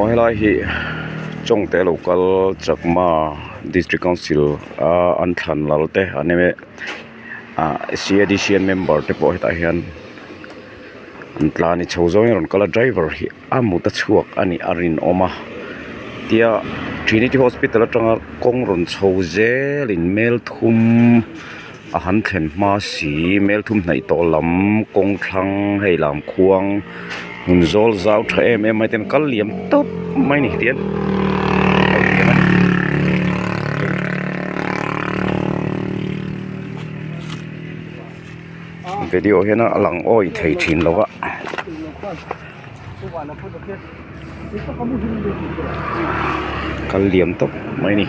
Aw helai hi Chawngte lo kal Chakma District Council a an thlan lal te an em e ah C_A_D_C member te pawh hetah hian an tlan a ni chho zawngin a rawn kal a driver hi a mut a chhuak a nih a rinawm a tia Trinity Hospital atanga kawng rawn chho zelin Melthum a han thlen hma si Melthum hnaih tawh lam kawng thlang hei lam khuang hmun zawl zau tha em em mai ten kal liam tawp mai a ni tihian kal liam a ni. Video hian a lang awi thei thin lo a. Kal liam tawp mai a ni.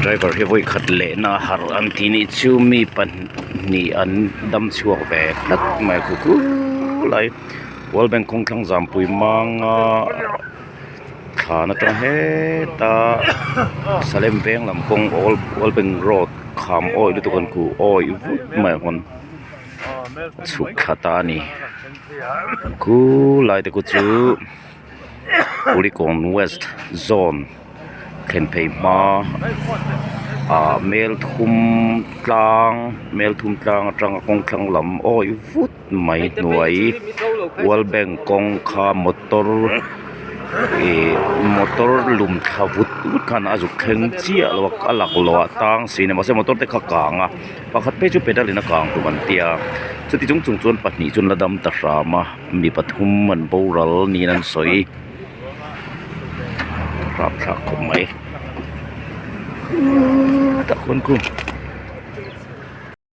Driver hi vawi khat lehna a harh an tih nih chu mi pahnih an dam chhuak ve tlat mai khu khulai World Bank kawng thlang zampui manga thlan atang heta Salem veng lam kawng World Bank road kham awih lutuk an khuh awih vut mai a hawn chhuk thla ta a ni khulai te khu chu Kulikawn west zone thlen phei hma ah Melthum tlang Melthum tlang atanga kawng thlang lam awih vut mai hnuai world bank kawng kha motor ih motor lum thla vut vut khan a zuk thleng chiah lo a a laklawh ah tang si a ni mahse motor te kha a kang a pakhat phei chu pedal in a kang tum an tia chuti chung chung chuan pahnih chu an la dam ta hram a mi pathum an boral niin an sawi rapthlak khawp mai tah khuan khu.